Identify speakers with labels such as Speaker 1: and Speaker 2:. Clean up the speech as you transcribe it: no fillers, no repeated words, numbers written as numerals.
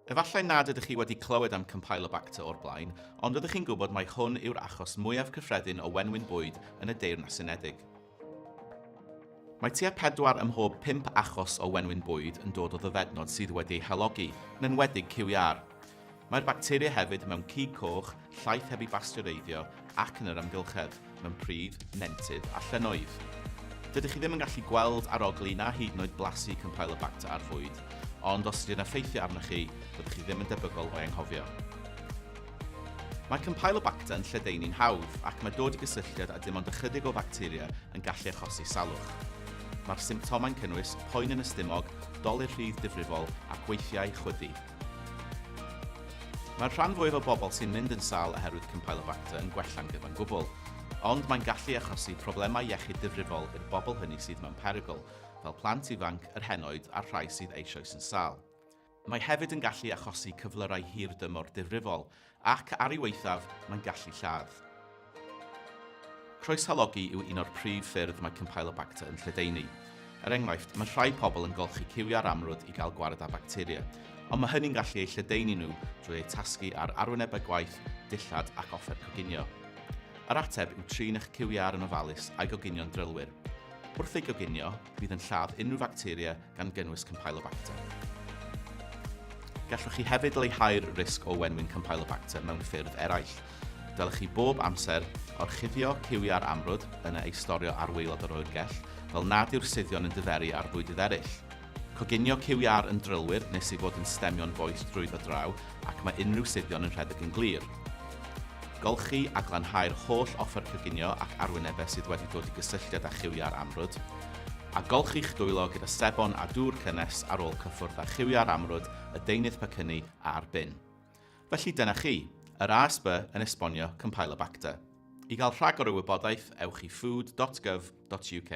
Speaker 1: Efallai nad ydych chi wedi clywed am Campylobacter o'r blaen, ond ydych chi'n gwybod mai hwn yw'r achos mwyaf cyffredin o wenwyn bwyd yn y Deyrnas Unedig? Mae tua phedwar ym mhob pump achos o wenwyn bwyd yn dod o ddofednod sydd wedi eu halogi, yn enwedig cyw iâr. Mae'r bacteria hefyd mewn cig coch, llaeth heb ei basteureiddio ac yn yr amgylchedd, mewn pridd, nentydd a llynnoedd. Dydych chi ddim yn gallu gweld, arogli na hyd yn oed blasu Campylobacter ar fwyd, ond os ydy'n effeithio arnoch chi, fyddwch chi ddim yn debygol o'i anghofio. Mae Campylobacter yn lledaenu'n hawdd ac mae dod i gysylltiad â dim ond ychydig o facteria yn gallu achosi salwch. Mae'r symptomau'n cynnwys poen yn y stumog, dolur rhydd difrifol ac weithiau chwydu. Mae'r rhan fwyaf o bobl sy'n mynd yn sâl oherwydd Campylobacter yn gwella'n gyfan gwbl, ond mae'n gallu achosi problemau iechyd difrifol i'r bobl hynny sydd mewn perygl, fel plant ifanc, yr henoed a'r rhai sydd eisoes yn sâl. Mae hefyd yn gallu achosi cyflyrau hir-dymor difrifol, ac ar ei waethaf, mae'n gallu lladd. Croeshalogi yw un o'r prif ffyrdd mae Campylobacter yn lledaenu. Er enghraifft, mae rhai pobl yn golchi cywiau amrwd i gael gwared â bacteria, ond mae hynny'n gallu eu lledaenu nhw drwy eu tasgu ar arwynebau gwaith, dillad ac offer coginio. Yr ateb yw trin eich cyw iâr yn ofalus a'i goginio'n drylwyr. Wrth ei goginio, bydd yn lladd unrhyw facteria gan gynnwys Campylobacter. Gallwch chi hefyd leihau'r risg o wenwyn Campylobacter mewn ffyrdd eraill. Dylech chi bob amser orchuddio cywiau'r amrwd, yna eu storio ar waelod yr oergell, fel nad yw'r suddion yn diferu ar fwydydd eraill. Coginio cyw iâr yn drylwyr nes ei fod yn stemio'n boeth drwyddo draw ac mae unrhyw suddion yn rhedeg yn glir. Golchi a glanhau'r holl offer coginio ac arwynebau sydd wedi dod i gysylltiad â chyw iâr amrwd. A golchi'ch dwylo gyda sebon a dŵr cynnes ar ôl cyffwrdd â chyw iâr amrwd, y deunydd pecynnu a'r bin. Felly dyna chi, yr ASB yn esbonio Campylobacter. I gael rhagor o wybodaeth, ewch i food.gov.uk.